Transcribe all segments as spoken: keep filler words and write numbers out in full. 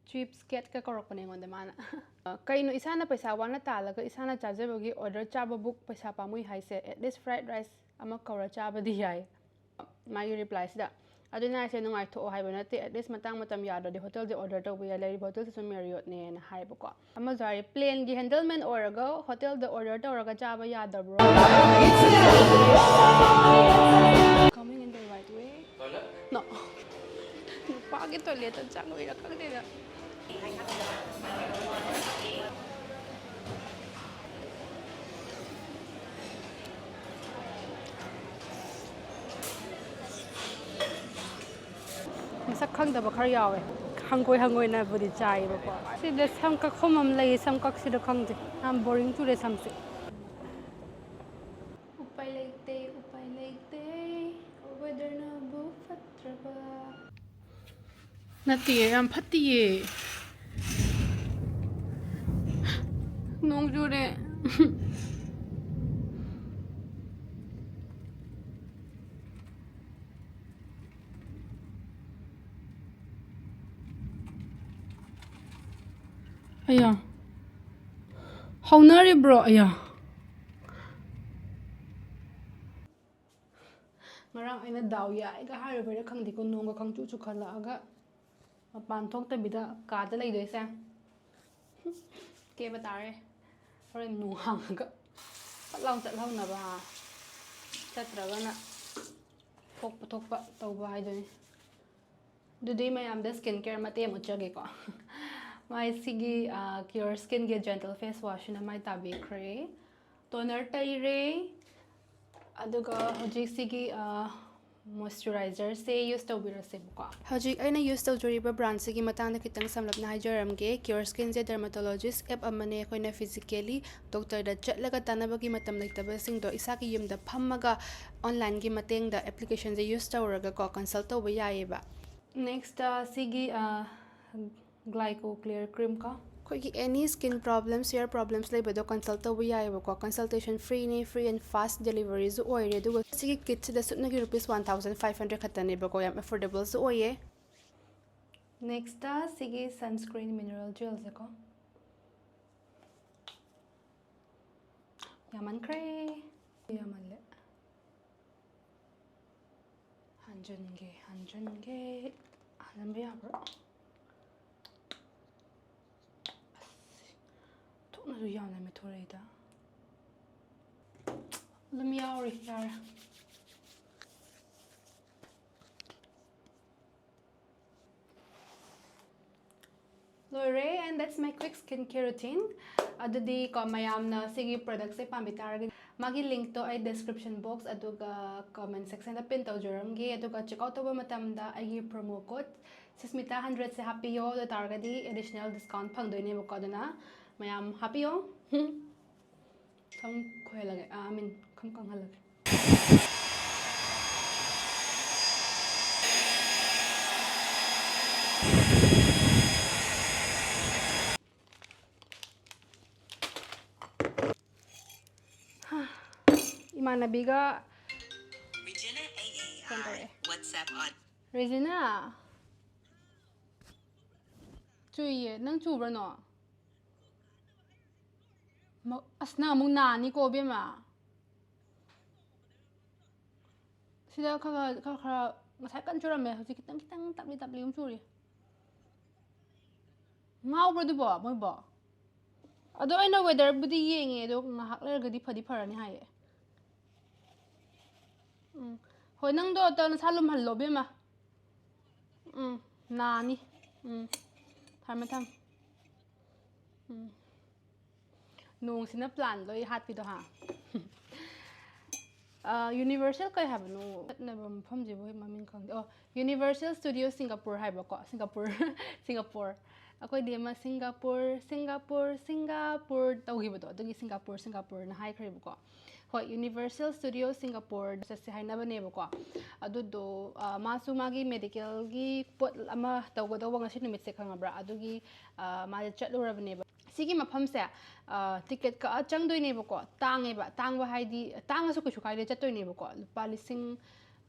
Cheapskate ꯀ ꯀꯧꯔꯛꯄꯅꯦ ꯑꯩꯉꯣꯟꯗ ꯃꯥꯅ꯫ "ꯀꯩꯅꯣ ꯏꯁꯥꯅ ꯄꯩꯁꯥ ꯋꯥꯅ ꯇꯥꯜꯂꯒ ꯏꯁꯥꯅ ꯆꯥꯖꯕꯒꯤ order ꯆꯥꯕꯕꯨ ꯄꯩꯁꯥ ꯄꯥꯝꯃꯨꯏ ꯍꯥꯏꯁꯦ? At least fried rice ꯑꯃ ꯀꯧꯔ ꯆꯥꯕꯗꯤ ꯌꯥꯏ"꯫ ꯃꯥꯒꯤ reply ꯁꯤꯗ꯫ "ꯑꯗꯨꯅ ꯍꯥꯏꯁꯦ ꯅꯨꯡꯉꯥꯏꯊꯣꯛꯑꯣ ꯍꯥꯏꯕ ꯅꯠꯇꯦ, at least ꯃꯇꯥꯡ ꯃꯇꯝ ꯌꯥꯗ꯭ꯔꯗꯤ ꯍꯣꯇꯦꯜꯗ order ꯇꯧꯕ ꯌꯥꯏ, ꯂꯩꯔꯤꯕ ꯍꯣꯇꯦꯜꯁꯤꯁꯨ Marriott ꯅꯦꯅ" ꯍꯥꯏꯕꯀꯣ꯫ ꯑꯃꯁꯨ ꯍꯥꯏꯔꯤ, "Plane ꯒꯤ handleman ꯑꯣꯏꯔꯒ ꯍꯣꯇꯦꯜꯗ order ꯇꯧꯔꯒ ꯆꯥꯕ ꯌꯥꯗꯕ꯭ꯔꯣ?" Coming in the right way. No. ꯅꯨꯄꯥꯒꯤ toilet ꯇ ꯆꯪꯉꯣꯏꯔ ꯈꯪꯗꯦꯗ꯫ ꯃꯁꯛ ꯈꯪꯗꯕ ꯈꯔ ꯌꯥꯎꯋꯦ꯫ ꯍꯪꯒꯣꯏ ꯍꯪꯒꯣꯏꯅꯕꯨꯗꯤ ꯆꯥꯏꯌꯦꯕꯀꯣ꯫ ꯁꯤꯗ ꯁꯝ ꯀꯛꯐꯝ ꯑꯃ ꯂꯩꯌꯦ, ꯁꯝ ꯀꯛꯁꯤꯔ ꯈꯪꯗꯦ꯫ ꯌꯥꯝ boring ꯆꯨꯔꯦ ꯁꯝꯁꯦ꯫ ꯎꯄꯥꯏ ꯂꯩꯇꯦ, ꯎꯄꯥꯏ ꯂꯩꯇꯦ꯫ Weather ꯅꯕꯨ ꯐꯠꯇ꯭ꯔꯕ꯫ ꯅꯠꯇꯤꯌꯦ, ꯌꯥꯝ ꯐꯠꯇꯤꯌꯦ꯫ ꯅꯣꯡ ꯆꯨꯔꯦ꯫ ꯑꯌꯥ꯫ ꯍꯧꯅꯔꯤꯕ꯭ꯔꯣ? ꯑꯌꯥ꯫ ꯉꯔꯥꯡ ꯑꯩꯅ ꯗꯥꯎ ꯌꯥꯏꯒ ꯍꯥꯏꯔꯨꯕꯩꯔꯥ ꯈꯪꯗꯦꯀꯣ, ꯅꯣꯡꯒ ꯈꯪꯆꯨ ꯆꯨꯈꯠꯂꯛꯑꯒ ꯃꯄꯥꯟ ꯊꯣꯛꯇꯕꯤꯗ ꯀꯥꯗ ꯂꯩꯗꯣꯏꯁꯦ꯫ ꯀꯦꯕ ꯇꯥꯔꯦ꯫ ꯍꯣꯔꯦꯟ ꯅꯣꯡ ꯍꯥꯡꯉꯒ ꯐꯠ ꯂꯥꯎ ꯆꯠꯍꯧꯅꯕ, ꯆꯠꯇ꯭ꯔꯒꯅ ꯊꯣꯛꯄ ꯊꯣꯛꯄ ꯇꯧꯕ ꯍꯥꯏꯗꯨꯅꯤ꯫ ꯑꯗꯨꯗꯤ ꯃꯌꯥꯝꯗ skin care ꯃꯇꯦꯛ ꯑꯃ ꯎꯠꯆꯒꯦꯀꯣ꯫ ꯃꯥꯏ ꯁꯤꯒꯤ, ꯑ, Cure Skin ꯒꯤ Gentle Face Wash ꯁꯤꯅ ꯃꯥꯏ ꯇꯥꯕꯤꯈ꯭ꯔꯦ꯫ Toner ꯇꯩꯔꯦ꯫ ꯑꯗꯨꯒ ꯍꯧꯖꯤꯛ ꯁꯤꯒꯤ, ꯑ, moisturizer ꯁꯦ use ꯇꯧꯕꯤꯔꯁꯦꯕꯀꯣ꯫ ꯍꯧꯖꯤꯛ ꯑꯩꯅ use ꯇꯧꯖꯔꯤꯕ brand ꯁꯤꯒꯤ ꯃꯇꯥꯡꯗ ꯈꯤꯇꯪ ꯁꯝꯂꯞꯅ ꯍꯥꯏꯖꯔꯝꯒꯦ꯫ Cure Skin ꯁꯦ dermatologist app ꯑꯃꯅꯦ꯫ ꯑꯩꯈꯣꯏꯅ physically doctor ꯗ ꯆꯠꯂꯒ ꯇꯥꯟꯅꯕꯒꯤ ꯃꯇꯝ ꯂꯩꯇꯕꯁꯤꯡꯗꯣ ꯏꯁꯥꯒꯤ ꯌꯨꯝꯗ ꯐꯝꯃꯒ online ꯒꯤ ꯃꯇꯦꯡꯗ application ꯁꯦ use ꯇꯧꯔꯒꯀꯣ consult ꯇꯧꯕ ꯌꯥꯏꯌꯦꯕ꯫ Next, ꯑ, ꯁꯤꯒꯤ, ꯑ, Glyco Clear Cream ꯀꯣ꯫ ꯑꯩꯈꯣꯏꯒꯤ any skin problems, hair problems ꯂꯩꯕꯗꯣ consult ꯇꯧꯕ ꯌꯥꯏꯌꯦꯕꯀꯣ꯫ Consultation free ꯅꯦ, free and fast delivery ꯁꯨ ꯑꯣꯏꯔꯦ꯫ ꯑꯗꯨꯒ ꯁꯤꯒꯤ kit ꯁꯤꯗ ꯁꯨꯞꯅꯒꯤ rupees one thousand five hundred ꯈꯛꯇꯅꯦꯕꯀꯣ, ꯌꯥꯝ affordable ꯁꯨ ꯑꯣꯏꯌꯦ꯫ Next ꯁꯤꯒꯤ sunscreen mineral gel ꯁꯦꯀꯣ꯫ ꯌꯥꯝꯃꯟꯈ꯭ꯔꯦ꯫ ꯌꯥꯝꯃꯜꯂꯦ꯫ ꯍꯟꯖꯟꯒꯦ, ꯍꯟꯖꯟꯒꯦ꯫ ꯍꯟꯖꯟꯕ ꯌꯥꯕ꯭ꯔꯣ? ꯑꯁ, ꯊꯣꯛꯅꯁꯨ ꯌꯥꯝꯅ ꯃꯦꯠꯊꯣꯔꯛꯏꯗ꯫ ꯑꯗꯨꯝ ꯌꯥꯎꯔꯤ, ꯌꯥꯔꯦ꯫ ꯂꯣꯏꯔꯦ, and that's my quick skincare routine꯫ ꯑꯗꯨꯗꯤ ꯀꯣ, ꯃꯌꯥꯝꯅ ꯁꯤꯒꯤ product ꯁꯦ ꯄꯥꯝꯕꯤ ꯇꯥꯔꯒꯗꯤ, ꯃꯥꯒꯤ link ꯇꯣ ꯑꯩ description box ꯑꯗꯨꯒ comment section ꯗ pin ꯇꯧꯖꯔꯝꯒꯦ꯫ ꯑꯗꯨꯒ check out ꯇꯧꯕ ꯃꯇꯝꯗ ꯑꯩꯒꯤ promo code Susmita hundred ꯁꯦ ꯍꯥꯞꯄꯤꯌꯣ, ꯑꯗꯨ ꯇꯥꯔꯒꯗꯤ additional discount ꯐꯪꯗꯣꯏꯅꯦꯕꯀꯣ꯫ ꯑꯗꯨꯅ ꯃꯌꯥꯝ ꯍꯥꯞꯄꯤꯌꯣ꯫ ꯁꯝ ꯈꯣꯏꯍꯜꯂꯒꯦ, ꯑꯥ, I mean, ꯁꯝ ꯀꯪꯍꯜꯂꯒꯦ꯫ ꯏꯃꯥꯟꯅꯕꯤꯒ Regina phone ꯇꯧꯔꯛꯑꯦ꯫ WhatsApp on. ꯔꯦꯖꯤꯅꯥ, ꯆꯨꯏꯌꯦ꯫ ꯅꯪ ꯆꯨꯕ꯭ꯔꯥ ꯅꯣ? ꯃ-, ꯑꯁ, ꯅꯪ ꯑꯃꯨꯛ ꯅꯥꯅꯤꯀꯣ, ꯏꯕꯦꯝꯃ꯫ ꯁꯤꯗ ꯈꯔ ꯈꯔ, ꯈꯔ ꯈꯔ ꯉꯁꯥꯏ ꯀꯟꯅ ꯆꯨꯔꯝꯃꯦ, ꯍꯧꯖꯤꯛ ꯈꯤꯇꯪ ꯈꯤꯇꯪ ꯇꯞꯂꯤ ꯇꯞꯂꯤ ꯑꯃꯨꯛ ꯆꯨꯔꯤ꯫ ꯉꯥꯎꯕ꯭ꯔꯣ ꯑꯗꯨꯕꯣ, ꯃꯣꯏꯕꯣ? ꯑꯗꯣ ꯑꯩꯅ weather ꯕꯨꯗꯤ ꯌꯦꯡꯉꯦ, ꯑꯗꯣ ꯉꯥꯏꯍꯥꯛ ꯂꯩꯔꯒꯗꯤ ꯐꯗꯤ ꯐꯔꯅꯤ ꯍꯥꯏꯌꯦ꯫ ꯎꯝ꯫ ꯍꯣꯏ, ꯅꯪꯗꯣ ꯑꯝꯇ ꯅꯁꯥ ꯂꯨꯝꯍꯜꯂꯣ, ꯏꯕꯦꯝꯃ꯫ ꯎꯝ, ꯅꯥꯅꯤ꯫ ꯎꯝ, ꯊꯝꯃꯦ, ꯊꯝꯃꯦ꯫ ꯎꯝ꯫ ꯅꯣꯡꯁꯤꯅ plan ꯂꯣꯏ ꯍꯥꯠꯄꯤꯗꯣ, ꯍꯥ? ꯑ, Universal ꯀꯩ ꯍꯥꯏꯕꯅꯣ? ꯆꯠꯅꯕ ꯃꯐꯝꯁꯤꯕꯨ ꯍꯦꯛ ꯃꯃꯤꯡ ꯈꯪꯗꯦ꯫ ꯑꯣ, Universal Studio Singapore ꯍꯥꯏꯕꯀꯣ, Singapore, Singapore꯫ ꯑꯩꯈꯣꯏꯗꯤ ꯑꯃ Singapore, Singapore, Singapore ꯇꯧꯈꯤꯕꯗꯣ, ꯑꯗꯨꯒꯤ Singapore, Singapore ꯅ ꯍꯥꯏꯈ꯭ꯔꯦꯕꯀꯣ꯫ ꯍꯣꯏ, Universal Studio Singapore ꯆꯠꯁꯦ ꯍꯥꯏꯅꯕꯅꯦꯕꯀꯣ꯫ ꯑꯗꯨꯗꯣ, ꯑ, ꯃꯥꯁꯨ ꯃꯥꯒꯤ medical ꯒꯤ ꯄꯣꯠ ꯑꯃ ꯇꯧꯒꯗꯧꯕ ꯉꯁꯤ ꯅꯨꯃꯤꯠꯁꯦ, ꯈꯪꯉꯕ꯭ꯔꯥ? ꯑꯗꯨꯒꯤ, ꯑ, ꯃꯥꯁꯦ ꯆꯠꯂꯨꯔꯕꯅꯦꯕ꯫ ꯁꯤꯒꯤ ꯃꯐꯝꯁꯦ, ꯑ, ticket ꯀꯛꯑ ꯆꯪꯗꯣꯏꯅꯦꯕꯀꯣ꯫ ꯇꯥꯡꯉꯦꯕ꯫ ꯇꯥꯡꯕ ꯍꯥꯏꯗꯤ, ꯇꯥꯡꯉꯁꯨ ꯀꯩꯁꯨ ꯀꯥꯏꯗꯦ, ꯆꯠꯇꯣꯏꯅꯦꯕꯀꯣ꯫ ꯂꯨꯄꯥ ꯂꯤꯁꯤꯡ,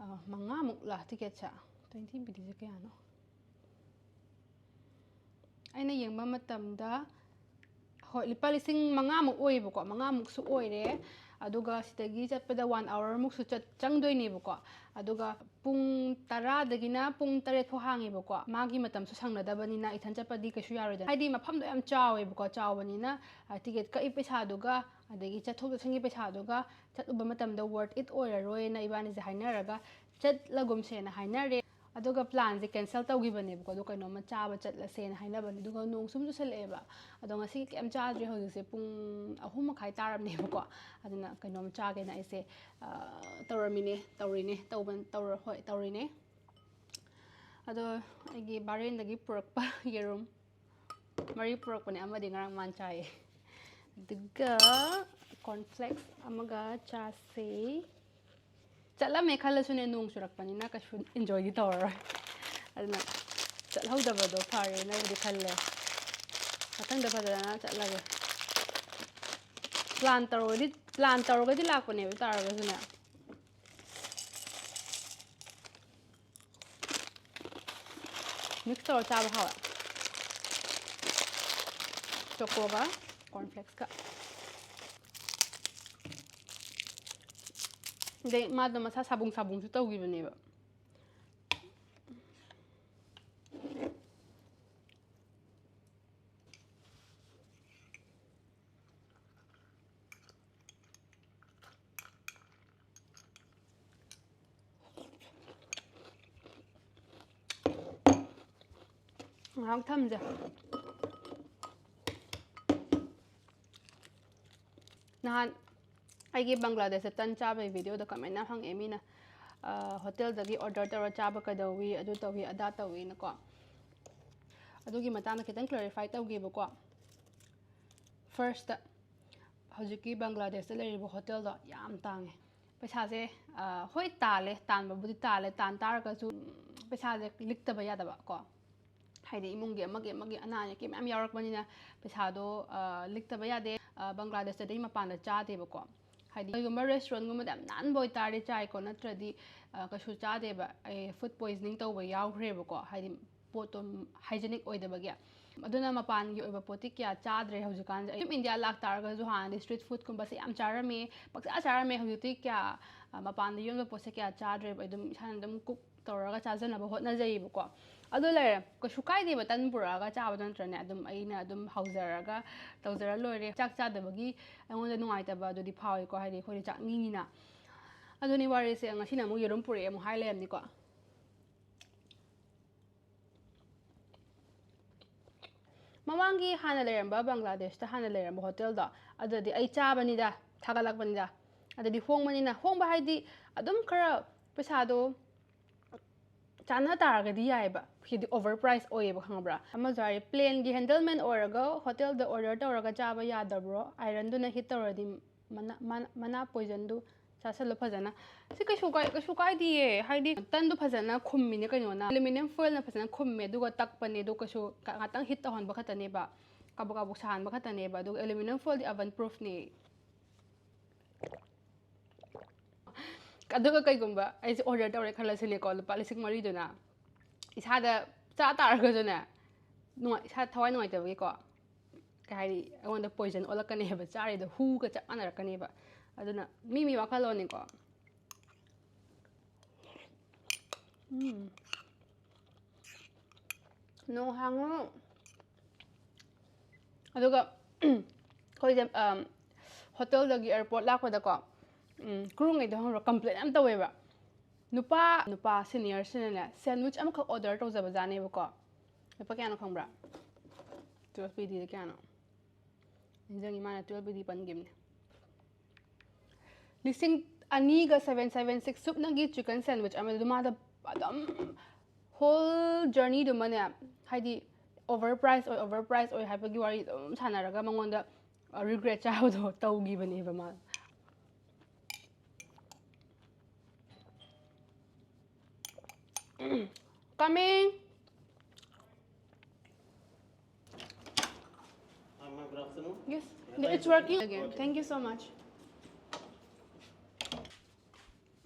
ꯑ, ꯃꯉꯥꯃꯨꯛꯂ ticket ꯁꯦ? Twenty ꯕꯤꯗꯤꯁꯦ ꯀꯌꯥꯅꯣ? ꯌꯦꯡꯕ ꯃꯇꯝꯗ, ꯍꯣꯏ, ꯂꯨꯄꯥ ꯂꯤꯁꯤꯡ ꯃꯉꯥꯃꯨꯛ ꯑꯣꯏꯌꯦꯕꯀꯣ, ꯃꯉꯥꯃꯨꯛꯁꯨ ꯑꯣꯏꯔꯦ꯫ ꯑꯗꯨꯒ ꯁꯤꯗꯒꯤ ꯆꯠꯄꯗ ꯋꯥꯟ ꯑꯋꯥꯔꯃꯨꯛꯁꯨ ꯆꯠ-, ꯆꯪꯗꯣꯏꯅꯦꯕꯀꯣ꯫ ꯑꯗꯨꯒ ꯄꯨꯡ ꯇꯔꯥꯗꯒꯤꯅ ꯄꯨꯡ ꯇꯔꯦꯠ ꯐꯥꯎ ꯍꯥꯡꯉꯦꯕꯀꯣ꯫ ꯃꯥꯒꯤ ꯃꯇꯝꯁꯨ ꯁꯪꯅꯗꯕꯅꯤꯅ ꯏꯊꯟ ꯆꯠꯄꯗꯤ ꯀꯩꯁꯨ ꯌꯥꯔꯣꯏꯗꯅ, ꯍꯥꯏꯗꯤ ꯃꯐꯝꯗꯣ ꯌꯥꯝ ꯆꯥꯎꯋꯦꯕꯀꯣ꯫ ꯆꯥꯎꯕꯅꯤꯅ, ꯑ, ꯇꯤꯀꯦꯠ ꯀꯛꯏ ꯄꯩꯁꯥꯗꯨꯒ, ꯑꯗꯒꯤ ꯆꯠꯊꯣꯛ ꯆꯠꯁꯤꯟꯒꯤ ꯄꯩꯁꯥꯗꯨꯒ ꯆꯠꯂꯨꯕ ꯃꯇꯝꯗ worth it ꯑꯣꯏꯔꯔꯣꯏꯅ ꯏꯕꯥꯅꯤꯁꯦ ꯍꯥꯏꯅꯔꯒ ꯆꯠꯂꯒꯨꯝꯁꯦꯅ ꯍꯥꯏꯅꯔꯦ꯫ ꯑꯗꯨꯒ planꯁꯦ cancel ꯇꯧꯈꯤꯕꯅꯦꯕꯀꯣ꯫ ꯑꯗꯣ ꯀꯩꯅꯣꯝꯃ ꯆꯥꯕ ꯆꯠꯂꯁꯦꯅ ꯍꯥꯏꯅꯕꯅꯦ꯫ ꯑꯗꯨꯒ ꯅꯣꯡ ꯁꯨꯝ ꯆꯨꯁꯜꯂꯛꯑꯦꯕ꯫ ꯑꯗꯣ ꯉꯁꯤꯒꯤ ꯀꯩꯝ ꯆꯥꯗ꯭ꯔꯤ꯫ ꯍꯧꯖꯤꯛꯁꯦ ꯄꯨꯡ ꯑꯍꯨꯝ ꯃꯈꯥꯏ ꯇꯥꯔꯕꯅꯦꯕꯀꯣ꯫ ꯑꯗꯨꯅ ꯀꯩꯅꯣꯝ ꯆꯥꯒꯦꯅ ꯑꯩꯁꯦ, ꯑ, ꯇꯧꯔꯝꯃꯤꯅꯦ, ꯇꯧꯔꯤꯅꯦ, ꯇꯧꯕ-, ꯇꯧꯔ-, ꯍꯣꯏ, ꯇꯧꯔꯤꯅꯦ꯫ ꯑꯗꯣ ꯑꯩꯒꯤ ꯕꯥꯔꯦꯟꯗꯒꯤ ꯄꯨꯔꯛꯄ ꯌꯦꯔꯨꯝ ꯃꯔꯤ ꯄꯨꯔꯛꯄꯅꯦ, ꯑꯃꯗꯤ ꯉꯔꯥꯡ ꯃꯥꯅ ꯆꯥꯏꯌꯦ꯫ ꯑꯗꯨꯒ cornflakes ꯑꯃꯒ ꯆꯥꯁꯦ꯫ ꯆꯠꯂꯝꯃꯦ ꯈꯜꯂꯁꯨꯅꯦ, ꯅꯣꯡ ꯆꯨꯔꯛꯄꯅꯤꯅ ꯀꯩꯁꯨ enjoyꯗꯤ ꯇꯧꯔꯔꯣꯏ꯫ ꯑꯗꯨꯅ ꯆꯠꯍꯧꯗꯕꯗꯣ ꯐꯔꯦꯅꯕꯨꯗꯤ ꯈꯜꯂꯦ꯫ ꯃꯊꯪꯗ ꯐꯖꯅ ꯆꯠꯂꯒꯦ꯫ Plan ꯇꯧꯔꯒꯗꯤ, plan ꯇꯧꯔꯒꯗꯤ ꯂꯥꯛꯄꯅꯦꯕ, ꯇꯥꯔꯒꯁꯨꯅꯦ꯫ Mix ꯇꯧꯔ ꯆꯥꯕ ꯍꯥꯎꯋꯦ꯫ Chocoꯒ cornflakesꯀ꯫ ꯑꯗꯩ ꯃꯥꯗꯣ ꯃꯁꯥ ꯁꯥꯕꯨꯡ ꯁꯥꯕꯨꯡꯁꯨ ꯇꯧꯈꯤꯕꯅꯦꯕ꯫ ꯉꯥꯏꯍꯥꯛ ꯊꯝꯁꯦ꯫ ꯅꯍꯥꯟ ꯑꯩꯒꯤ ꯕꯪꯒ꯭ꯂꯥꯗꯦꯁꯇ ꯇꯟ ꯆꯥꯕꯒꯤ videoꯗ comment ꯌꯥꯝ ꯍꯪꯉꯛꯑꯦ ꯃꯤꯅ, ꯑ, hotelꯗꯒꯤ order ꯇꯧꯔ ꯆꯥꯕ ꯀꯩꯗꯧꯋꯤ, ꯑꯗꯨ ꯇꯧꯋꯤ, ꯑꯗꯥ ꯇꯧꯋꯤꯅꯀꯣ꯫ ꯑꯗꯨꯒꯤ ꯃꯇꯥꯡꯗ ꯈꯤꯇꯪ clarify ꯇꯧꯒꯦꯕꯀꯣ꯫ Firstꯇ, ꯍꯧꯖꯤꯛꯀꯤ ꯕꯪꯒ꯭ꯂꯥꯗꯦꯁꯇ ꯂꯩꯔꯤꯕ hotelꯗꯣ ꯌꯥꯝ ꯇꯥꯡꯉꯦ꯫ ꯄꯩꯁꯥꯁꯦ, ꯑ, ꯍꯣꯏ, ꯇꯥꯜꯂꯦ, ꯇꯥꯟꯕꯕꯨꯗꯤ ꯇꯥꯜꯂꯦ, ꯇꯥꯟ ꯇꯥꯔꯒꯁꯨ, ꯎꯝ, ꯄꯩꯁꯥꯁꯦ ꯂꯤꯛꯇꯕ ꯌꯥꯗꯕ ꯀꯣ꯫ ꯍꯥꯏꯗꯤ ꯏꯃꯨꯡꯒꯤ ꯑꯃꯒꯤ ꯑꯃꯒꯤ ꯑꯅꯥ ꯑꯌꯦꯛꯀꯤ ꯃꯌꯥꯝ ꯌꯥꯎꯔꯛꯄꯅꯤꯅ ꯄꯩꯁꯥꯗꯣ, ꯑ, ꯂꯤꯛꯇꯕ ꯌꯥꯗꯦ꯫ ꯑ, ꯕꯪꯒ꯭ꯂꯥꯗꯦꯁꯇꯗꯤ ꯃꯄꯥꯟꯗ ꯆꯥꯗꯦꯕꯀꯣ꯫ ꯍꯥꯏꯗꯤ ꯀꯩꯒꯨꯝꯕ restaurantꯒꯨꯝꯕꯗ ꯌꯥꯝ ꯅꯥꯟꯕ ꯑꯣꯏꯇꯥꯔꯗꯤ ꯆꯥꯏꯀꯣ, ꯅꯠꯇ꯭ꯔꯗꯤ, ꯑ, ꯀꯩꯁꯨ ꯆꯥꯗꯦꯕ꯫ ꯑꯩ food poisoning ꯇꯧꯕ ꯌꯥꯎꯈ꯭ꯔꯦꯕꯀꯣ꯫ ꯍꯥꯏꯗꯤ ꯄꯣꯠꯇꯣ ꯍꯥꯏꯖꯤꯅꯤꯛ ꯑꯣꯏꯗꯕꯒꯤ꯫ ꯑꯗꯨꯅ ꯃꯄꯥꯟꯒꯤ ꯑꯣꯏꯕ ꯄꯣꯠꯇꯤ ꯀꯌꯥ ꯆꯥꯗ꯭ꯔꯦ ꯍꯧꯖꯤꯛꯀꯥꯟꯁꯦ꯫ ꯑꯩ ꯑꯗꯨꯝ ꯏꯟꯗꯤꯌꯥ ꯂꯥꯛꯇꯥꯔꯒꯁꯨ ꯍꯥꯟꯅꯗꯤ ꯁ꯭ꯇ꯭ꯔꯤꯠ ꯐꯨꯗꯀꯨꯝꯕꯁꯦ ꯌꯥꯝ ꯆꯥꯔꯝꯃꯦ, ꯄꯪꯆꯥ ꯆꯥꯔꯝꯃꯦ꯫ ꯍꯧꯖꯤꯛꯇꯤ ꯀꯌꯥ, ꯑ, ꯃꯄꯥꯟꯗ ꯌꯣꯟꯕ ꯄꯣꯠꯁꯦ ꯀꯌꯥ ꯆꯥꯗ꯭ꯔꯦꯕ꯫ ꯑꯩ ꯑꯗꯨꯝ ꯏꯁꯥꯅ ꯑꯗꯨꯝ ꯀꯨꯛ ꯇꯧꯔꯒ ꯆꯥꯖꯅꯕ ꯍꯣꯠꯅꯖꯩꯌꯦꯕꯀꯣ꯫ ꯑꯗꯨ ꯂꯩꯔꯦ, ꯀꯩꯁꯨ ꯀꯥꯏꯗꯦꯕ, ꯇꯟ ꯄꯨꯔꯛꯑꯒ ꯆꯥꯕꯗꯣ ꯅꯠꯇ꯭ꯔꯅꯦ? ꯑꯗꯨꯝ ꯑꯩꯅ ꯑꯗꯨꯝ ꯍꯧꯖꯔꯒ ꯇꯧꯖꯔ ꯂꯣꯏꯔꯦ꯫ ꯆꯥꯛ ꯆꯥꯗꯕꯒꯤ ꯑꯩꯉꯣꯟꯗ ꯅꯨꯡꯉꯥꯏꯇꯕ ꯑꯗꯨꯗꯤ ꯐꯥꯎꯏꯀꯣ, ꯍꯥꯏꯗꯤ ꯑꯩꯈꯣꯏꯗꯤ ꯆꯥꯛ ꯃꯤꯅꯤꯅ꯫ ꯑꯗꯨꯅꯤ ꯋꯥꯔꯤꯁꯦ꯫ ꯉꯁꯤꯅ ꯑꯃꯨꯛ ꯌꯦꯔꯨꯝ ꯄꯨꯔꯛꯑꯦ ꯑꯃꯨꯛ ꯍꯥꯏ ꯂꯩꯔꯝꯅꯤꯀꯣ꯫ ꯃꯃꯥꯡꯒꯤ ꯍꯥꯟꯅ ꯂꯩꯔꯝꯕ, ꯕꯪꯒ꯭ꯂꯥꯗꯦꯁꯇ ꯍꯥꯟꯅ ꯂꯩꯔꯝꯕ ꯍꯣꯇꯦꯜꯗꯣ, ꯑꯗꯨꯗꯤ ꯑꯩ ꯆꯥꯕꯅꯤꯗ, ꯊꯥꯒꯠꯂꯛꯄꯅꯤꯗ꯫ ꯑꯗꯨꯗꯤ ꯍꯣꯡꯕꯅꯤꯅ, ꯍꯣꯡꯕ ꯍꯥꯏꯗꯤ ꯑꯗꯨꯝ ꯈꯔ ꯄꯩꯁꯥꯗꯣ ꯆꯥꯟꯅ ꯇꯥꯔꯒꯗꯤ ꯌꯥꯏꯑꯕ꯫ ꯁꯤꯗꯤ ꯑꯣꯚꯔ ꯄ꯭ꯔꯥꯏꯁ ꯑꯣꯏꯌꯦꯕ, ꯈꯪꯉꯕ꯭ꯔꯥ? ꯑꯃꯁꯨ ꯍꯥꯏꯔꯦ, ꯄ꯭ꯂꯦꯟꯒꯤ ꯍꯦꯟꯗꯜꯃꯦꯟ ꯑꯣꯏꯔꯒ ꯍꯣꯇꯦꯜꯗ ꯑꯣꯔꯗꯔ ꯇꯧꯔꯒ ꯆꯥꯕ ꯌꯥꯗꯕ꯭ꯔꯣ? ꯑꯥꯏꯔꯟꯗꯨꯅ ꯍꯤꯠ ꯇꯧꯔꯗꯤ ꯃꯅꯥ, ꯃꯅꯥ, ꯃꯅꯥ ꯄꯣꯏꯖꯟꯗꯨ ꯆꯥꯁꯜꯂꯣ ꯐꯖꯅ꯫ ꯁꯤ ꯀꯩꯁꯨ ꯀꯥꯏ-, ꯀꯩꯁꯨ ꯀꯥꯏꯗꯤꯌꯦ꯫ ꯍꯥꯏꯗꯤ ꯇꯟꯗꯣ ꯐꯖꯅ ꯈꯨꯝꯃꯤꯅꯦ ꯀꯩꯅꯣꯅ꯫ ꯑꯦꯂꯨꯃꯤꯅꯤꯌꯝ ꯐꯣꯏꯜꯅ ꯐꯖꯅ ꯈꯨꯝꯃꯦ, ꯑꯗꯨꯒ ꯇꯛꯄꯅꯦ꯫ ꯑꯗꯣ ꯀꯩꯁꯨ ꯀ-, ꯉꯥꯛꯇꯪ ꯍꯤꯠ ꯇꯧꯍꯟꯕ ꯈꯛꯇꯅꯦꯕ, ꯀꯥꯕꯛ ꯀꯥꯕꯛ ꯁꯥꯍꯟꯕ ꯈꯛꯇꯅꯦꯕ꯫ ꯑꯗꯨꯒ ꯑꯦꯂꯨꯃꯤꯅꯤꯌꯝ ꯐꯣꯏꯜꯗꯤ ꯑꯚꯟ ꯄ꯭ꯔꯨꯐꯅꯦ꯫ ꯑꯗꯨꯒ ꯀꯩꯒꯨꯝꯕ ꯑꯩꯁꯦ ꯑꯣꯔꯗꯔ ꯇꯧꯔꯦ ꯈꯜꯂꯁꯤꯅꯦꯀꯣ, ꯂꯨꯄꯥ ꯂꯤꯁꯤꯡ ꯃꯔꯤꯗꯨꯅ ꯏꯁꯥꯗ ꯆꯥ ꯇꯥꯔꯒꯁꯨꯅꯦ, ꯅꯨꯡꯉꯥꯏ-, ꯏꯁꯥ ꯊꯋꯥꯏ ꯅꯨꯡꯉꯥꯏꯇꯕꯒꯤꯀꯣ, ꯀꯩ ꯍꯥꯏꯅꯤ, ꯑꯩꯉꯣꯟꯗ ꯄꯣꯏꯖꯟ ꯑꯣꯜꯂꯛꯀꯅꯦꯕ, ꯆꯥꯔꯤꯗꯣ ꯍꯨꯒ ꯆꯞ ꯃꯥꯟꯅꯔꯛꯀꯅꯦꯕ꯫ ꯑꯗꯨꯅ ꯃꯤ ꯃꯤ ꯋꯥꯈꯜꯂꯣꯟꯅꯤꯀꯣ꯫ ꯎꯝ꯫ ꯅꯣꯡ ꯍꯥꯡꯉꯨ꯫ ꯑꯗꯨꯒ ꯑꯩꯈꯣꯏꯁꯦ, ꯑꯝ, ꯍꯣꯇꯦꯜꯗꯒꯤ ꯑꯦꯌꯥꯔꯄꯣꯔꯠ ꯂꯥꯛꯄꯗꯀꯣ, ꯎꯝ, ꯀ꯭ꯔꯨꯉꯩꯗꯣ ꯈꯪꯕ꯭ꯔꯥ, ꯀꯝꯄ꯭ꯂꯦꯟ ꯌꯥꯝ ꯇꯧꯋꯦꯕ꯫ ꯅꯨꯄꯥ, ꯅꯨꯄꯥ ꯁꯤꯅꯤꯌꯔꯁꯤꯅꯅꯦ, ꯁꯦꯟꯋꯤꯆ ꯑꯃꯈꯛ ꯑꯣꯔꯗꯔ ꯇꯧꯖꯕꯖꯥꯠꯅꯦꯕꯀꯣ꯫ ꯂꯨꯄꯥ ꯀꯌꯥꯅꯣ ꯈꯪꯕ꯭ꯔꯥ? ꯇꯨꯋꯦꯜꯐ ꯄꯤꯗꯤꯗ ꯀꯌꯥꯅꯣ? ꯅꯤꯡꯁꯤꯡꯉꯤ, ꯃꯥꯅ ꯇꯨꯋꯦꯜꯐ ꯄꯤꯗꯤ ꯄꯟꯈꯤꯕꯅꯦ꯫ ꯂꯤꯁꯤꯡ ꯑꯅꯤꯒ seven seven six ꯁꯨꯞꯅꯒꯤ ꯆꯤꯀꯟ ꯁꯦꯟꯋꯤꯆ ꯑꯃꯗꯨ ꯃꯥꯗ ꯑꯗꯨꯝ ꯍꯣꯜ ꯖꯔꯅꯤꯗꯨꯃꯅꯦ, ꯍꯥꯏꯗꯤ ꯑꯣꯚꯔ ꯄ꯭ꯔꯥꯏꯁ ꯑꯣꯏ, ꯑꯣꯚꯔ ꯄ꯭ꯔꯥꯏꯁ ꯑꯣꯏ ꯍꯥꯏꯕꯒꯤ ꯋꯥꯔꯤ ꯑꯗꯨꯝ ꯁꯥꯟꯅꯔꯒ ꯃꯉꯣꯟꯗ, ꯑ, ꯔꯤꯒ꯭ꯔꯦꯠ ꯆꯥꯕꯗꯣ ꯇꯧꯈꯤꯕꯅꯦꯕ ꯃꯥ꯫ Coming. Ma'am, good afternoon. Yes, it's working again. Thank you so much.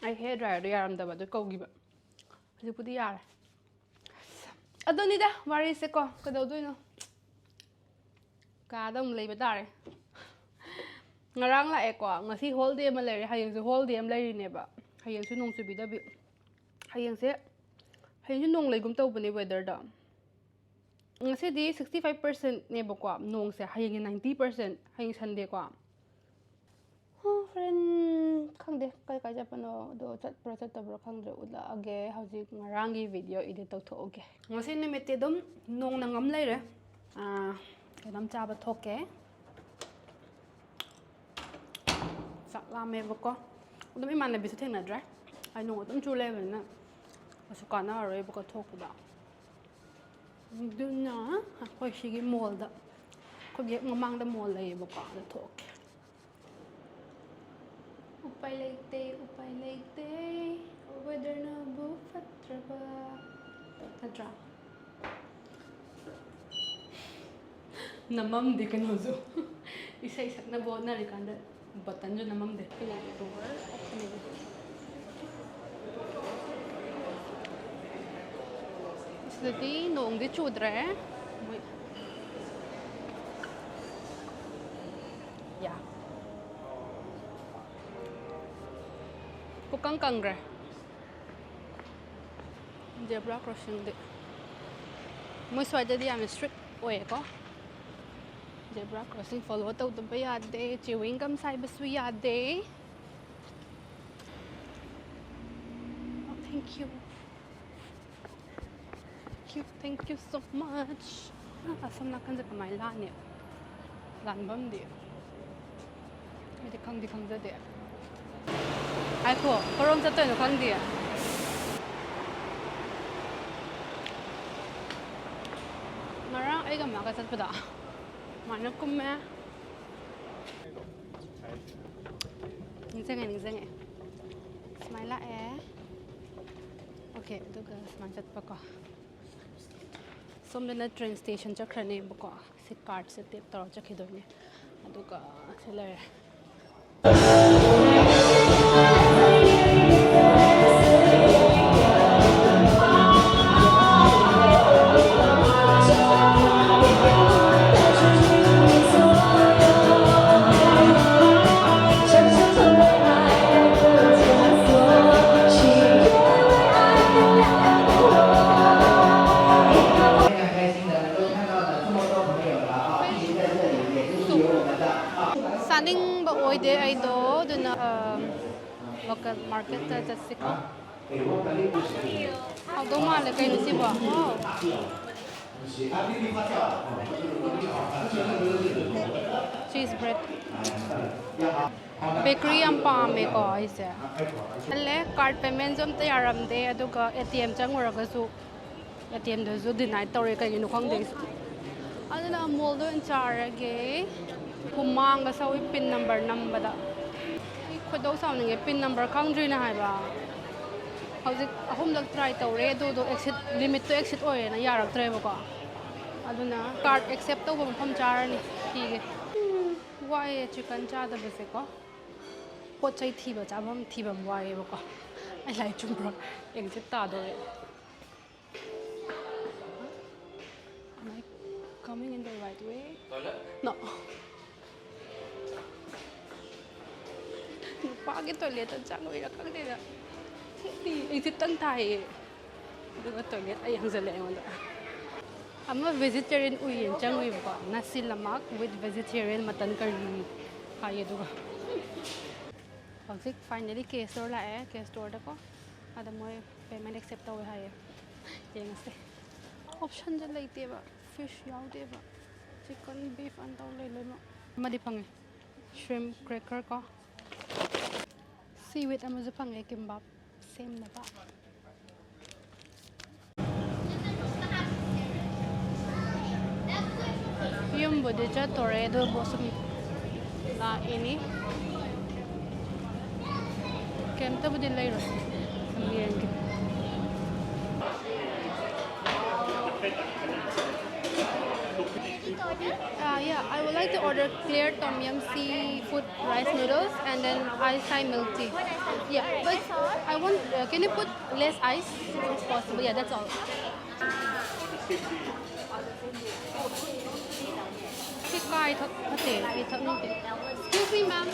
ꯑꯩ ꯍꯦꯌꯔ ꯗ꯭ꯔꯥꯏꯌꯔꯗꯣ ꯌꯥꯔꯝꯗꯕ ꯑꯗꯨ ꯀꯧꯈꯤꯕ꯫ ꯍꯧꯖꯤꯛꯄꯨꯗꯤ ꯌꯥꯔꯦ꯫ ꯑꯗꯨꯅꯤꯗ ꯋꯥꯔꯤꯁꯦꯀꯣ, ꯀꯩꯗꯧꯗꯣꯏꯅꯣ? ꯀꯥꯗ ꯑꯃꯨꯛ ꯂꯩꯕ ꯇꯥꯔꯦ꯫ ꯉꯔꯥꯡ ꯂꯥꯛꯑꯦꯀꯣ, ꯉꯁꯤ ꯍꯣꯜ ꯗꯦ ꯑꯃ ꯂꯩꯔꯦ, ꯍꯌꯦꯡꯁꯨ ꯍꯣꯜ ꯗꯦ ꯑꯃ ꯂꯩꯔꯤꯅꯦꯕ꯫ ꯍꯌꯦꯡꯁꯨ ꯅꯣꯡ ꯆꯨꯕꯤꯗꯕꯤ꯫ ꯍꯌꯦꯡꯁꯦ, ꯍꯌꯦꯡꯁꯨ ꯅꯣꯡ ꯂꯩꯒꯨꯝ ꯇꯧꯕꯅꯦ ꯋꯦꯗꯔꯗ꯫ ꯉꯁꯤꯗꯤ sixty five percent ꯅꯦꯕꯀꯣ ꯅꯣꯡꯁꯦ, ꯍꯌꯦꯡꯒꯤ ninety percent, ꯍꯌꯦꯡ ꯁꯟꯗꯦꯀꯣ꯫ ꯍꯣꯔꯦꯟ ꯈꯪꯗꯦ ꯀꯥꯏ ꯀꯥꯏ ꯆꯠꯄꯅꯣ, ꯑꯗꯣ ꯆꯠꯄ꯭ꯔꯥ ꯆꯠꯇꯕ꯭ꯔꯥ ꯈꯪꯗ꯭ꯔꯦ, ꯎꯠꯂꯛꯑꯒꯦ꯫ ꯍꯧꯖꯤꯛ ꯉꯔꯥꯡꯒꯤ ꯚꯤꯗꯤꯑꯣ ꯏꯗꯤꯠ ꯇꯧꯊꯣꯛꯎꯒꯦ꯫ ꯉꯁꯤ ꯅꯨꯃꯤꯠꯇꯤ ꯑꯗꯨꯝ ꯅꯣꯡ ꯅꯪꯉꯝ ꯂꯩꯔꯦ꯫ ꯑꯥ, ꯀꯩꯅꯣꯝ ꯆꯥꯕ ꯊꯣꯛꯀꯦ꯫ ꯆꯥꯛ ꯂꯥꯝꯃꯦꯕꯀꯣ꯫ ꯑꯗꯨꯝ ꯏꯃꯥꯟꯅꯕꯤꯁꯨ ꯊꯦꯡꯅꯗ꯭ꯔꯦ꯫ ꯑꯩ ꯅꯣꯡ ꯑꯗꯨꯝ ꯆꯨ ꯂꯩꯕꯅꯤꯅ ꯀꯩꯁꯨ ꯀꯥꯟꯅꯔꯔꯣꯏꯕꯀꯣ ꯊꯣꯛꯄꯗ꯫ ꯑꯗꯨꯅ ꯑꯩꯈꯣꯏ ꯁꯤꯒꯤ ꯃꯣꯜꯗ, ꯑꯩꯈꯣꯏꯒꯤ ꯍꯦꯛ ꯃꯃꯥꯡꯗ ꯃꯣꯜ ꯂꯩꯌꯦꯕꯀꯣ, ꯑꯗ ꯊꯣꯛꯀꯦ꯫ ꯎꯄꯥꯏ ꯂꯩꯇꯦ, ꯎꯄꯥꯏ ꯂꯩꯇꯦ, ꯋꯦꯗꯔꯅꯕꯨ ꯐꯠꯇ꯭ꯔꯕ, ꯅꯠꯇ꯭ꯔꯥ? ꯅꯝꯃꯝꯗꯦ ꯀꯩꯅꯣꯁꯨ꯫ ꯏꯁꯩ ꯁꯛꯅꯕ ꯍꯣꯠꯅꯔꯤꯀꯥꯟꯗ ꯕꯇꯟꯁꯨ ꯅꯝꯃꯝꯗꯦ꯫ ꯁꯤꯗꯗꯤ ꯅꯣꯡꯗꯤ ꯆꯨꯗ꯭ꯔꯦ꯫ ꯃꯣꯏ, ꯌꯥ꯫ ꯄꯨꯀꯪ ꯀꯪꯈ꯭ꯔꯦ꯫ ꯖꯦꯕ꯭ꯔꯥ ꯀ꯭ꯔꯣꯁꯤꯡꯗꯤ ꯃꯣꯏ ꯁ꯭ꯋꯥꯏꯗꯗꯤ ꯌꯥꯝꯅ ꯏꯁꯇ꯭ꯔꯤꯛ ꯑꯣꯏꯌꯦꯀꯣ꯫ ꯖꯦꯕ꯭ꯔꯥ ꯀ꯭ꯔꯣꯁꯤꯡ ꯐꯣꯂꯣ ꯇꯧꯗꯕ ꯌꯥꯗꯦ, ꯆꯤꯋꯤꯡ ꯒꯝ ꯁꯥꯏꯕꯁꯨ ꯌꯥꯗꯦ꯫ Oh, thank you. Thank you, thank you so much. ꯑꯁꯣꯝ ꯅꯥꯀꯟꯁꯦ ꯀꯃꯥꯏꯅ ꯂꯥꯟꯅꯤ? ꯂꯥꯟꯐꯝꯗꯤ ꯑꯩꯗꯤ ꯈꯪꯗꯤ ꯈꯪꯖꯗꯦ꯫ ꯉꯥꯏꯈꯣ, ꯀꯔꯣꯝ ꯆꯠꯇꯣꯏꯅꯣ ꯈꯪꯗꯤꯌꯦ꯫ ꯉꯔꯥꯡ ꯑꯩꯒ ꯃꯥꯒ ꯆꯠꯄꯗꯣ ꯑꯗꯨꯃꯥꯏꯅ ꯀꯨꯝꯃꯦ꯫ ꯅꯤꯡꯁꯤꯡꯉꯦ, ꯅꯤꯡꯁꯤꯡꯉꯦ꯫ ꯁꯨꯃꯥꯏꯅ ꯂꯥꯛꯑꯦ꯫ ꯑꯣꯀꯦ, ꯑꯗꯨꯒ ꯁꯨꯃꯥꯏꯅ ꯆꯠꯄꯀꯣ꯫ ꯁꯣꯝꯗꯅ ꯇ꯭ꯔꯦꯟ ꯁ꯭ꯇꯦꯁꯟ ꯆꯠꯈ꯭ꯔꯅꯦꯕꯀꯣ꯫ ꯁꯤ ꯀꯥꯔꯠꯁꯦ ꯇꯦꯞ ꯇꯧꯔ ꯆꯠꯈꯤꯗꯣꯏꯅꯦ꯫ ꯑꯗꯨꯒ ꯁꯤ ꯂꯩꯔꯦ꯫ ꯆꯥꯅꯤꯡꯕ ꯑꯣꯏꯗꯦ ꯑꯩꯗꯣ, ꯑꯗꯨꯅ ꯂꯣꯀꯦꯜ ꯃꯥꯔꯀꯦꯠꯇ ꯆꯠꯁꯤꯀꯣ꯫ ꯍꯥꯎꯗꯧ ꯃꯥꯜꯂꯦ꯫ ꯀꯩꯅꯣ ꯁꯤꯕꯣ? ꯆꯤꯁ ꯕ꯭ꯔꯦꯗ꯫ ꯕꯦꯀꯔꯤ ꯌꯥꯝ ꯄꯥꯝꯃꯦꯀꯣ ꯑꯩꯁꯦ꯫ ꯈꯜꯂꯦ, ꯀꯥꯔꯠ ꯄꯦꯃꯦꯟꯁꯨ ꯑꯝꯇ ꯌꯥꯔꯝꯗꯦ, ꯑꯗꯨꯒ ꯑꯦ ꯇꯤ ꯑꯦꯝ ꯆꯪꯉꯨꯔꯒꯁꯨ ꯑꯦ ꯇꯤ ꯑꯦꯝꯗꯁꯨ ꯗꯤꯅꯥꯏꯠ ꯇꯧꯔꯦ, ꯀꯩꯒꯤꯅꯣ ꯈꯪꯗꯦ ꯑꯩꯁꯨ꯫ ꯑꯗꯨꯅ ꯃꯣꯜꯗ ꯑꯣꯏꯅ ꯆꯥꯔꯒꯦ꯫ ꯍꯨꯃꯥꯡꯒ ꯁꯧꯏ ꯄꯤꯟ ꯅꯝꯕꯔ ꯅꯝꯕꯗ꯫ ꯑꯩ ꯈꯣꯏꯗꯧ ꯁꯥꯎꯅꯤꯡꯉꯦ, ꯄꯤꯟ ꯅꯝꯕꯔ ꯈꯪꯗ꯭ꯔꯤꯅꯦ ꯍꯥꯏꯕ꯫ ꯍꯧꯖꯤꯛ ꯑꯍꯨꯝꯂꯛ ꯇ꯭ꯔꯥꯏ ꯇꯧꯔꯦ, ꯑꯗꯨꯗꯣ ꯑꯦꯛꯁꯤꯠ, ꯂꯤꯃꯤꯠꯇꯣ ꯑꯦꯛꯁꯤꯠ ꯑꯣꯏꯔꯦꯅ ꯌꯥꯔꯛꯇ꯭ꯔꯦꯕꯀꯣ꯫ ꯑꯗꯨꯅ ꯀꯥꯔꯠ ꯑꯦꯛꯁꯦꯞ ꯇꯧꯕ ꯃꯐꯝ ꯆꯥꯔꯅꯤ, ꯊꯤꯒꯦ꯫ ꯎꯝ, ꯋꯥꯏꯌꯦ ꯆꯤꯀꯟ ꯆꯥꯗꯕꯁꯦꯀꯣ꯫ ꯄꯣꯠ ꯆꯩ ꯊꯤꯕ ꯆꯥꯐꯝ ꯊꯤꯕ ꯋꯥꯏꯌꯦꯕꯀꯣ꯫ ꯑꯩ ꯂꯥꯏ ꯆꯨꯝꯕ꯭ꯔꯣ? Exit ꯇꯥꯗꯣꯔꯦ꯫ Am I coming in the right way? No. ꯅꯨꯄꯥꯒꯤ ꯇꯣꯏꯂꯦꯠꯇ ꯆꯪꯉꯣꯏꯔ ꯈꯪꯗꯦꯗ꯫ ꯑꯩꯗꯤ ꯑꯦꯛꯖꯤꯠꯇꯪ ꯇꯥꯏꯌꯦ꯫ ꯑꯗꯨꯒ ꯇꯣꯏꯂꯦꯠ ꯑꯩ ꯍꯪꯖꯜꯂꯦ ꯑꯩꯉꯣꯟꯗ꯫ ꯑꯃ ꯚꯦꯖꯤꯇꯦꯔꯤꯌꯟ ꯎꯌꯦꯟ ꯆꯪꯉꯨꯏꯕꯀꯣ, ꯅꯁꯤ ꯂꯃꯥꯛ with vegetarian mutton curry ꯍꯥꯏꯌꯦ꯫ ꯑꯗꯨꯒ ꯍꯧꯖꯤꯛ finally ꯀꯦ ꯁ꯭ꯇꯣꯔ ꯂꯥꯛꯑꯦ꯫ ꯀꯦ ꯁ꯭ꯇꯣꯔꯗꯀꯣ, ꯑꯗ ꯃꯣꯏ ꯄꯦꯃꯦꯟ ꯑꯦꯛꯁꯦꯞ ꯇꯧꯋꯦ ꯍꯥꯏꯌꯦ꯫ ꯌꯦꯡꯉꯁꯦ꯫ ꯑꯣꯞꯁꯟꯁꯦ ꯂꯩꯇꯦꯕ, ꯐꯤꯁ ꯌꯥꯎꯗꯦꯕ꯫ ꯆꯤꯀꯟ, ꯕꯤꯐ ꯑꯅ ꯇꯧ ꯂꯩ ꯂꯣꯏꯅꯃꯛ꯫ ꯑꯃꯗꯤ ꯐꯪꯉꯦ, ꯁ꯭ꯔꯤꯝ ꯀ꯭ꯔꯦꯀꯔ ꯀꯣ꯫ ꯁꯤ ꯋꯤꯠ ꯑꯃꯁꯨ ꯐꯪꯉꯦ ꯀꯤꯝꯕꯥꯞ ꯁꯦꯝꯅꯕ꯫ ꯌꯨꯝꯕꯨꯗꯤ ꯆꯠꯇꯣꯔꯦ, ꯑꯗꯨꯕꯨ ꯁꯨꯝ ꯂꯥꯛꯏꯅꯤ꯫ ꯀꯩꯝꯇꯕꯨꯗꯤ ꯂꯩꯔꯣꯏ꯫ ꯌꯦꯡꯒꯦ꯫ Uh, yeah, I would like to order clear tom yum seafood rice noodles and then ice Thai milk tea. Yeah, but I want, uh, can you put less ice if it's possible? Yeah, that's all. ꯁꯤ ꯀꯥꯏ ꯊꯛ-, ꯐꯠꯇꯦ, ꯑꯩ ꯊꯛꯅꯤꯡꯗꯦ꯫ Excuse me, ma'am.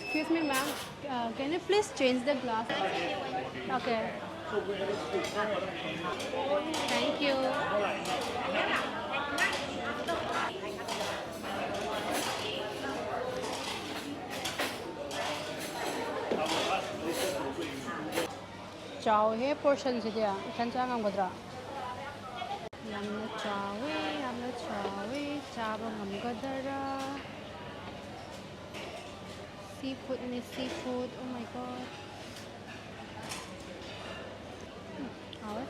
Excuse me, ma'am. Uh, can you please change the glass? Okay. Thank you. ꯆꯥꯎꯋꯦꯍꯦ portionꯁꯤꯗꯤ꯫ ꯏꯊꯟ ꯆꯥ ꯉꯝꯒꯗ꯭ꯔꯥ? ꯌꯥꯝꯅ ꯆꯥꯎꯋꯦ, ꯌꯥꯝꯅ ꯆꯥꯎꯋꯦ꯫ ꯆꯥꯕ ꯉꯝꯒꯗꯔꯥ? Seafoodꯅꯦ, seafood. Oh my God. ꯎꯝ, ꯍꯥꯎꯋꯦ꯫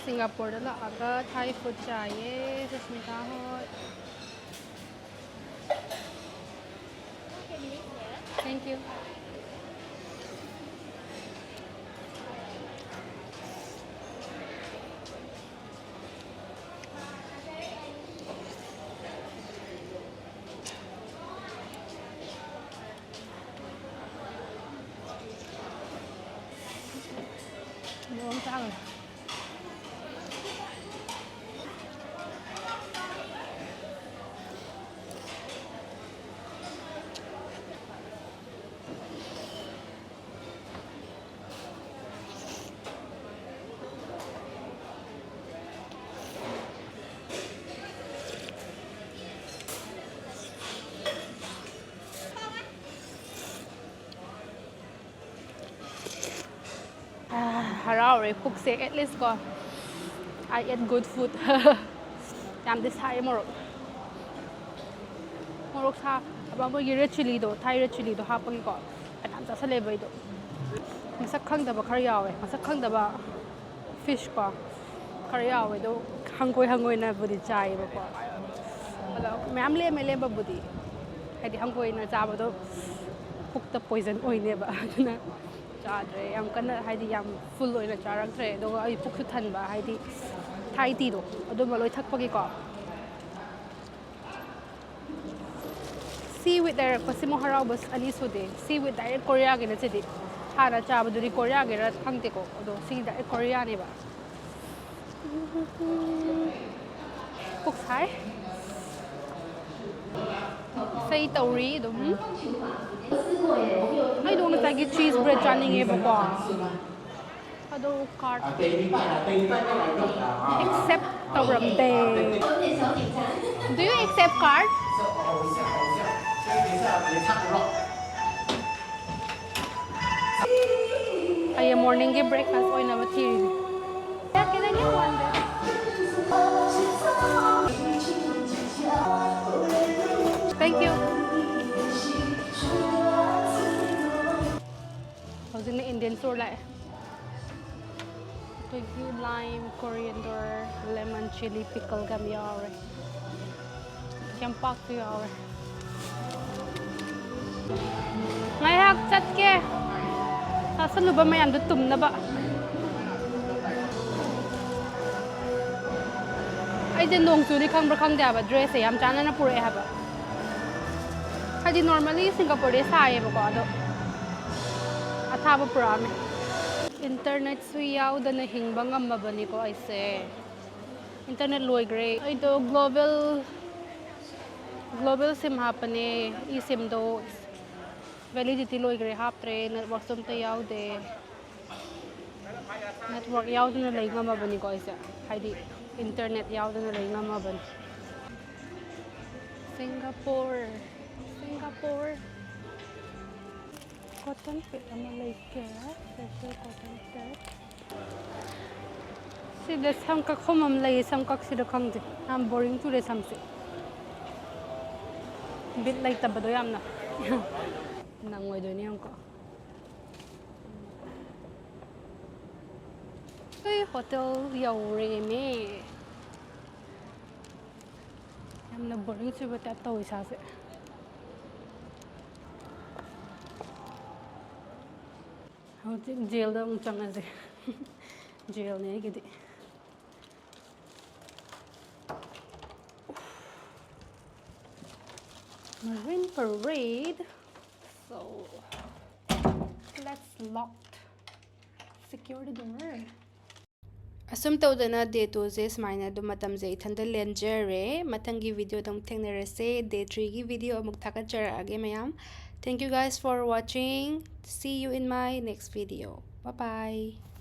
ꯁꯤꯡꯒꯥꯄꯨꯔꯗ ꯂꯥꯛꯑꯒ Thai food ꯆꯥꯏꯌꯦ, ꯁꯨꯁꯃꯤꯇꯥ ꯍꯣꯏ꯫ Thank you. ꯃꯑꯣꯡ ꯇꯥꯈ꯭ꯔꯦ꯫ ꯍꯔꯥꯎꯔꯦ ꯄꯨꯛꯁꯦ, at least ꯀꯣ, I ate good food. ꯌꯥꯝꯗꯤ ꯁꯥꯏꯌꯦ ꯃꯣꯔꯣꯛ꯫ ꯃꯣꯔꯣꯛ ꯁꯥꯕ ꯃꯣꯏꯒꯤ red chilliꯗꯣ, Thai red chilliꯗꯣ ꯍꯥꯞꯄꯒꯤꯀꯣ, ꯐꯅꯌꯥꯝ ꯆꯥꯁꯜꯂꯦꯕ ꯑꯩꯗꯣ꯫ ꯃꯁꯛ ꯈꯪꯗꯕ ꯈꯔ ꯌꯥꯎꯋꯦ, ꯃꯁꯛ ꯈꯪꯗꯕ fish ꯀꯣ ꯈꯔ ꯌꯥꯎꯋꯦ꯫ ꯑꯗꯣ ꯍꯪꯒꯣꯏ ꯍꯪꯒꯣꯏꯅꯕꯨꯗꯤ ꯆꯥꯏꯌꯦꯕꯀꯣ꯫ ꯑꯗꯣ ꯃꯌꯥꯝ ꯂꯦꯝꯃꯦ, ꯂꯦꯝꯕꯕꯨꯗꯤ꯫ ꯍꯥꯏꯗꯤ ꯍꯪꯒꯣꯏꯅ ꯆꯥꯕꯗꯣ ꯄꯨꯛꯇ poison ꯑꯣꯏꯅꯦꯕ꯫ ꯑꯗꯨꯅ ꯆꯥꯗ꯭ꯔꯦ꯫ ꯌꯥꯝ ꯀꯟꯅ, ꯍꯥꯏꯗꯤ, ꯌꯥꯝ full ꯑꯣꯏꯅ ꯆꯥꯔꯛꯇ꯭ꯔꯦ꯫ ꯑꯗꯨꯒ ꯑꯩ ꯄꯨꯛꯁꯨ ꯊꯟꯕ, ꯍꯥꯏꯗꯤ, Thai teaꯗꯣ ꯑꯗꯨꯝꯕ ꯂꯣꯏ ꯊꯛꯄꯒꯤꯀꯣ꯫ Seaweed ꯂꯩꯔꯛꯄꯁꯤꯃꯨꯛ ꯍꯔꯥꯎꯕ ꯑꯅꯤ ꯁꯨꯗꯦ꯫ Seaweed direct ꯀꯣꯔꯤꯌꯥꯒꯤꯅ ꯁꯤꯗꯤ꯫ ꯍꯥꯟꯅ ꯆꯥꯕꯗꯨꯗꯤ ꯀꯣꯔꯤꯌꯥꯒꯤꯔ ꯈꯪꯗꯦꯀꯣ, ꯑꯗꯣ ꯁꯤꯗꯤ direct ꯀꯣꯔꯤꯌꯥꯅꯦꯕ꯫ ꯄꯨꯛ ꯁꯥꯏ꯫ ꯏꯁꯩ ꯇꯧꯔꯤ ꯑꯗꯨꯝ꯫ ꯑꯩꯗꯣ ꯉꯁꯥꯏꯒꯤ cheese bread ꯆꯥꯅꯤꯡꯉꯦꯕꯀꯣ, ꯑꯗꯣ card accept ꯇꯧꯔꯝꯗꯦ꯫ Do you accept card? ꯑꯩ morningꯒꯤ breakfast ꯑꯣꯏꯅꯕ ꯊꯤꯔꯤꯅꯦ꯫ Can I get one, babe? Thank you. ꯍꯧꯖꯤꯛꯅ Indian store ꯂꯥꯛꯑꯦ꯫ ꯑꯩꯈꯣꯏꯒꯤ lime, coriander, lemon, chili, pickleꯒ ꯌꯥꯝ ꯌꯥꯎꯔꯦ꯫ ꯌꯥꯝ ꯄꯥꯛꯄ ꯌꯥꯎꯔꯦ꯫ ꯉꯥꯏꯍꯥꯛ ꯆꯠꯀꯦ꯫ ꯆꯥꯁꯜꯂꯨꯕ ꯃꯌꯥꯝꯗꯣ ꯇꯨꯝꯅꯕ꯫ ꯑꯩꯁꯦ ꯅꯣꯡ ꯆꯨꯅꯤ ꯈꯪꯕ꯭ꯔꯥ ꯈꯪꯗꯦ ꯍꯥꯏꯕ, dressꯁꯦ ꯌꯥꯝ ꯆꯥꯟꯅꯅ ꯄꯨꯔꯛꯑꯦ ꯍꯥꯏꯕ꯫ ꯍꯥꯏꯗꯤ normally Singaporeꯗꯤ ꯁꯥꯏꯌꯦꯕꯀꯣ, ꯑꯗꯣ ꯑꯊꯥꯕ ꯄꯨꯔꯛꯑꯝꯃꯦ꯫ Internetꯁꯨ ꯌꯥꯎꯗꯅ ꯍꯤꯡꯕ ꯉꯝꯃꯕꯅꯤꯀꯣ ꯑꯩꯁꯦ꯫ Internet ꯂꯣꯏꯈ꯭ꯔꯦ꯫ ꯑꯩꯗꯣ global, global sim ꯍꯥꯞꯄꯅꯦ, eSIMꯗꯣ꯫ Validity ꯂꯣꯏꯈ꯭ꯔꯦ, ꯍꯥꯞꯇ꯭ꯔꯦ, networkꯁꯨ ꯑꯝꯇ ꯌꯥꯎꯗꯦ꯫ Network ꯌꯥꯎꯗꯅ ꯂꯩ ꯉꯝꯃꯕꯅꯤꯀꯣ ꯑꯩꯁꯦ, ꯍꯥꯏꯗꯤ internet ꯌꯥꯎꯗꯅ ꯂꯩ ꯉꯝꯃꯕꯅꯤ꯫ Singapore, Singapore꯫ Cotton pad ꯑꯃ ꯂꯩꯒꯦ, special cotton pad꯫ ꯁꯤꯗ ꯁꯝ ꯀꯛꯐꯝ ꯑꯃ ꯂꯩꯌꯦ, ꯁꯝ ꯀꯛꯁꯤꯔ ꯈꯪꯗꯦ, ꯌꯥꯝ boring ꯆꯨꯔꯦ ꯁꯝꯁꯦ꯫ Bit ꯂꯩꯇꯕꯗꯣ ꯌꯥꯝꯅ꯫ ꯅꯪꯉꯣꯏꯗꯣꯏꯅꯦ ꯌꯦꯡꯉꯨꯀꯣ꯫ ꯑꯩ hotel ꯌꯧꯔꯦꯃꯦ꯫ ꯌꯥꯝꯅ boring ꯆꯨꯕ type ꯇꯧꯋꯦ ꯏꯁꯥꯁꯦ꯫ ꯍꯧꯖꯤꯛ jailꯗ ꯑꯃꯨꯛ ꯆꯪꯉꯁꯦ꯫ Jailꯅꯦ ꯑꯩꯒꯤꯗꯤ꯫ Marine Parade. So, let's lock. Secure the door. ꯑꯁꯨꯝ ꯇꯧꯗꯅ ꯗꯦ ꯇꯨꯁꯦ ꯁꯨꯃꯥꯏꯅ ꯑꯗꯨꯝ ꯃꯇꯝꯁꯦ ꯏꯊꯟꯗ ꯂꯦꯟꯖꯔꯦ꯫ ꯃꯊꯪꯒꯤ ꯚꯤꯗꯤꯑꯣꯗ ꯑꯃꯨꯛ ꯊꯦꯡꯅꯔꯁꯦ꯫ ꯗꯦ ꯊ꯭ꯔꯤꯒꯤ ꯚꯤꯗꯤꯑꯣ ꯑꯃꯨꯛ ꯊꯥꯒꯠꯆꯔꯛꯑꯒꯦ ꯃꯌꯥꯝ꯫ Thank you guys for watching. See you in my next video. Bye bye.